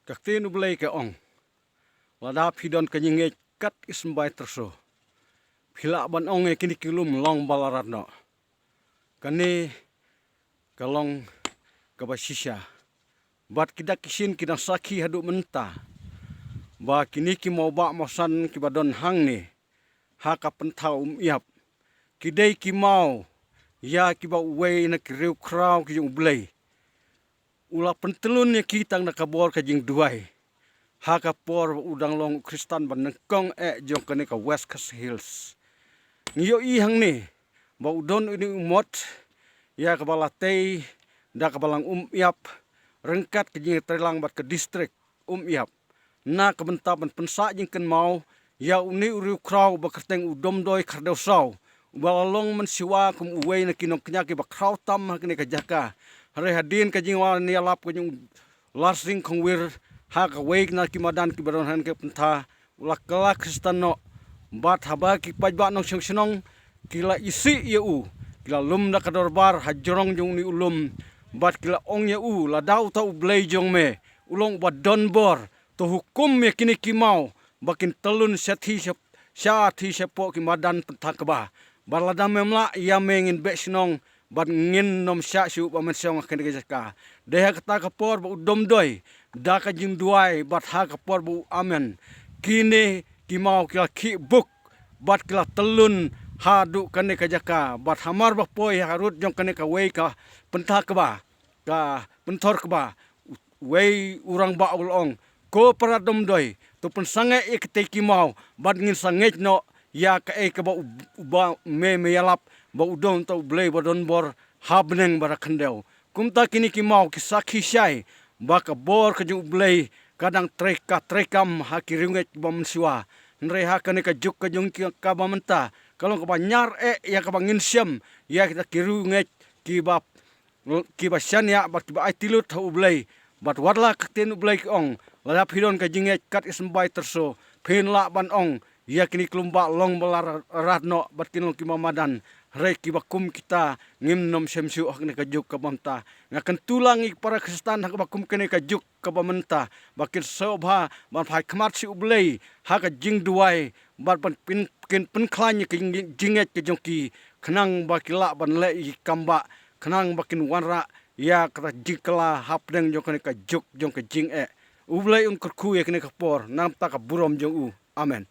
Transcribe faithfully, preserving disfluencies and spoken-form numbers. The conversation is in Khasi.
Ka ktien U Blei ka ong, lada phi don ka jingngeit kat i symbai tyrso, phi lah ban ong ïa kine ki lum, long ba la rat noh. Kane ka long kaba shisha. Bad ki dak ki shin ki dang sakhi haduh mynta ba kine ki mawbah mawsan kiba don hangne ha ka pyntha Umïap, ki dei ki maw ïa kiba uwei na ki riewkhraw ki jong U Blei u la pyntlun ïa ki tang na ka bor ka jingduwai. Ha ka por ba u dang long u Khristan ba nyngkong eh jong kane ka West Khasi Hills, ngi ïohi hangne ba u don une u mot ïa kaba la tei da ka balang Umïap ryngkat ka jingïatreilang bad ka distrik Umïap, na ka bynta ban pynsah jingkynmaw ïa une u riewkhraw ba kyrteng u Domdoi Khardewsaw, uba la long mynsiwa kum uwei na ki nongkñia kiba khraw tam ha kane ka jaka. Hynrei hadien ka jingwan ïalap ka jong u Larsing Khongwir ha kawei na ki madan kiba don ha kane ka pyntha, u la kylla Khristan noh. Bad haba ki paidbah nongshong shnong ki la isih ïa u, ki la lum da ka dorbar ha jrong jong une u lum, bad ki la ong ïa u, lada uta U Blei jong me u long uba don bor, to hukum ïa kine ki maw ba kin tyllun sha thi sha, sha thi shapoh ki madan pyntha kba. Bad lada mem lah, ïa me ngin beh shnong bad ngin nym shah shuh ba men shong ha kane ka jaka. Dei ha kata ka por ba u Domdoi da ka jingduwai bad ha ka por ba u amen, kine ki maw ki la khih buk bad ki la tyllun haduh kane ka jaka. Bad hamar ba poi harud jong kane kawei ka pyntha kba, ka pynthor kba, uwei u rangbah u la ong, ko para Domdoi, to pynsangeh ïa kitei ki maw bad ngin sa ngeit noh ïa kaei kaba u, uba me me ïalap ba u don uta U Blei ba don bor ha bneng bad ha khyndew. Kumta kine ki maw ki sakhi shai ba ka bor ka jong U Blei ka dang trei, ka treikam ha ki riewngeit kiba mynsiwa. Hynrei ha kane ka juk ka jong ki kaba mynta ka long kaba ñiar eh ïa kaba ngin shem ïa kita ki riewngeit kiba, kiba shaniah bad kiba aiti lut ha U Blei. Bad wat la ka ktien U Blei ka ong, lada phi don ka jingngeit kat i symbai tyrso, phin lah ban ong ïa kine ki lum ba long ba la ra-, rat noh bad kin long kiba madan. Hynrei kiba kum kita ngim nym shem shuh ha kane ka juk kaba mynta. Nga kyntu lang ïa ki para Khristan ha kaba kum kane ka juk kaba mynta ba kin sngewbha ban phai khmat sha U Blei ha ka jingduwai bad ban pyn-, kin pynkhlaiñ ïa ka jing-, jingngeit ka jong ki, khnang ba ki lah ban leh ïa ki kam ba, khnang ba kin wanrah ïa kata jingkylla hapdeng jong kane ka juk jong ka jingeh. U Blei un kyrkhu ïa kane ka por na ka bynta ka burom jong u. Amen.